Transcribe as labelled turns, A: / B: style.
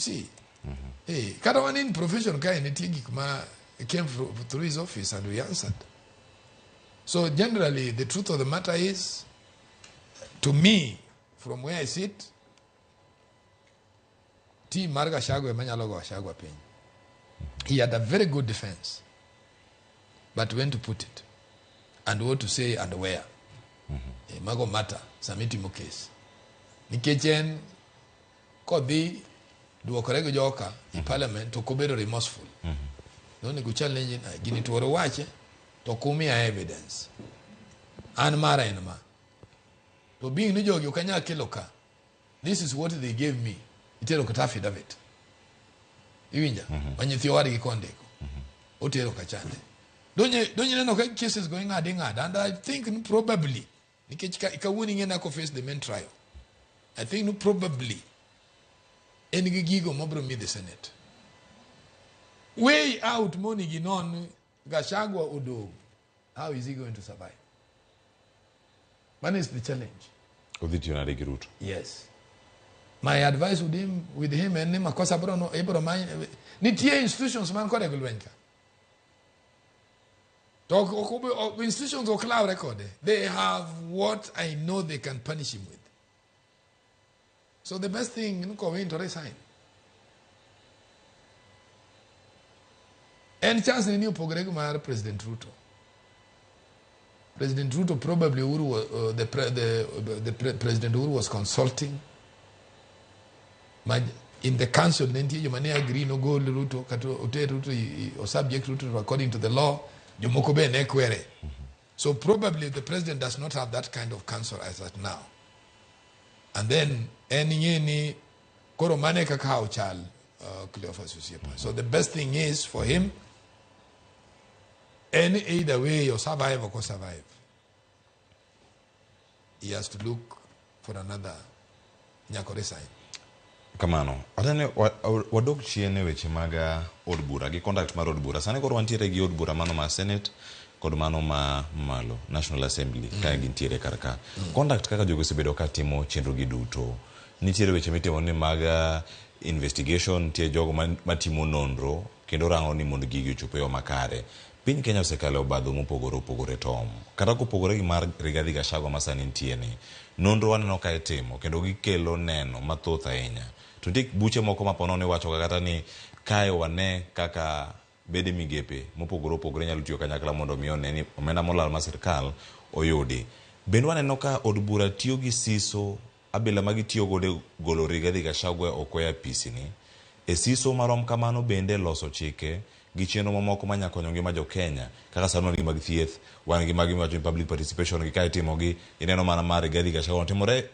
A: See, kata wan in profession kae nitie gik ma came through his office and we answered. So generally, the truth of the matter is, to me, from where I sit, team mar Gachagua ema nyalo go Gachagua piny. He had a very good defense, but when to put it, and what to say and where. Mago matter sama itimo case. Nikech en kodhi duokore gi joka e parliament to ok obedo remorseful. Nonego challenge ni, gini tuoro wache to ok umiya evidence. An mara en ma. To being ni jogi ok anyal kelo ka. This is what they gave me. Itero kata affidavit. Iwinja? Ma nyithi owadgi kondiko. Otero kachande. Donye neno ka cases go ing'ado ing'ado. And I think ni probably, nikech kawuono ing'e nako face the main trial. I think ni probably en gi gigo mobiro mi the Senate. Way out monego inon Gachagua odong'. How is he going to survive? Mano is the challenge.
B: Odhi tiyo nade gi Ruto?
A: Yes. My advice with him en ni makosa bro no ibro many nitie institutions man kode gi lweny ka. To ok institutions ok lawre kode. They have what I know they can punish him with. So the best thing ni kowin to resign. En chance ne ni opogore gi mar President Ruto. President Ruto probably Uhuru, the, pre, the pre, President Uhuru was consulting. Ma, in the council ne nitie joma ne agree no gol Ruto kata oter Ruto or subject Ruto according to the law. Jomoko be ne kwere. So probably the president does not have that kind of council as at now. And then en ing'e ni koro mane kaka ochal Cleophas Osiepa. So the best thing is for him, any either way or survive or survive, he has to look for another nyaka resign.
B: Kamano. Atane wadok chien e weche mag od bura gi conduct mar od bura. Sani koro wantiere gi od bura mano ma Senate kod mano ma malo National Assembly ka gintiere kar ka. Conduct kaka jogo osebedo ka timo chenro gi duto. Nitiere weche mitimo ni mag investigation, nitie jogo matimo nonro kendo rango ni mondo gigi ochop e yo makare. Piny Kenya osekalo e obadho mopogore opogore Tom. Kata kopogore gi mar Rigathi Gachagua ma sani nitie ni, nonro waneno ka itimo kendo gikelo neno mathoth ahinya. To nitie buche moko ma ponono iwacho kata ni kae wane kaka bede migepe mopogore opogore nyalo tiyo kanyakla mondo mi one ni omenda molal mar sirkal oyudi. Bende waneno ka od bura tiyo gi siso abila ma gitiyo godo e golo Rigathi Gachagua oko e apisi ni. E siso marom kamano bende loso chike gi chenro mamoko manya konyo ngima jo Kenya kaka sani wan gi mag thieth, wan gi mag miwacho ni public participation gi ka itimo gi ineno mana mar Rigathi Gachagua otimore.